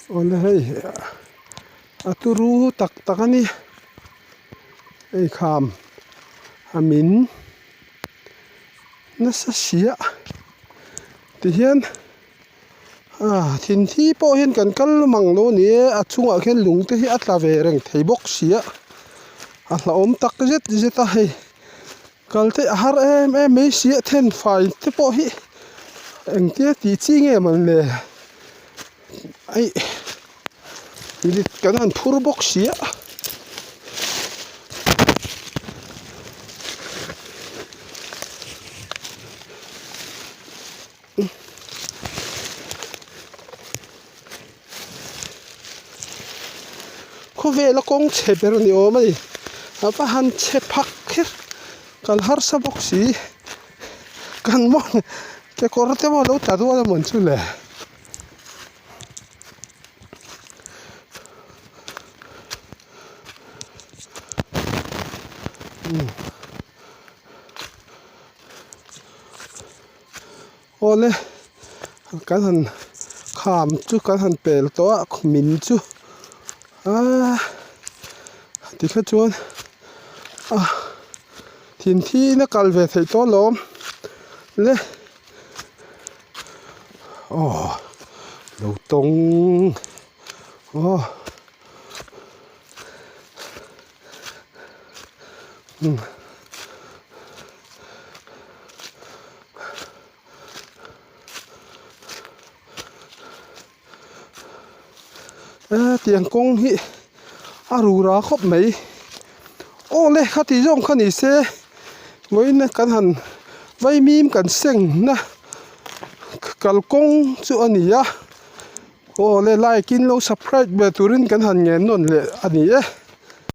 Awle hei a turu tak tak a ni hei kham a min nasa sia tihian ah thin thi pawh hian kan kal mang lo a ni e a chungah khian lung te hi a tla ve reng thei bawk sia a hlauhawm tak zet zet a hei. Kal te a har em em mai si a then fai te pawh hi engtia tih chi nge mawn le aih lit kan han phur bawk si a. Khawvela kawng chhe ber ni awm a ni a va han chhe phak kher kal harsa bawk si kan mawng kekawr te pawh a lo tla dual a mawn chu le. Awle kan han kham chu kan han pel tawh a min chu aaa tikha chuan a thinthi in a kal ve theih tawh alawm le aw lo tawng aw umm. Tiang kawng hi a rura khawp mai aw le khati zawng kha ni se vawiin kan han vaimim kan seng na kalkawng chu a ni a aw le like in lo subscribe ve turin kan han ngen nawn leh a ni e.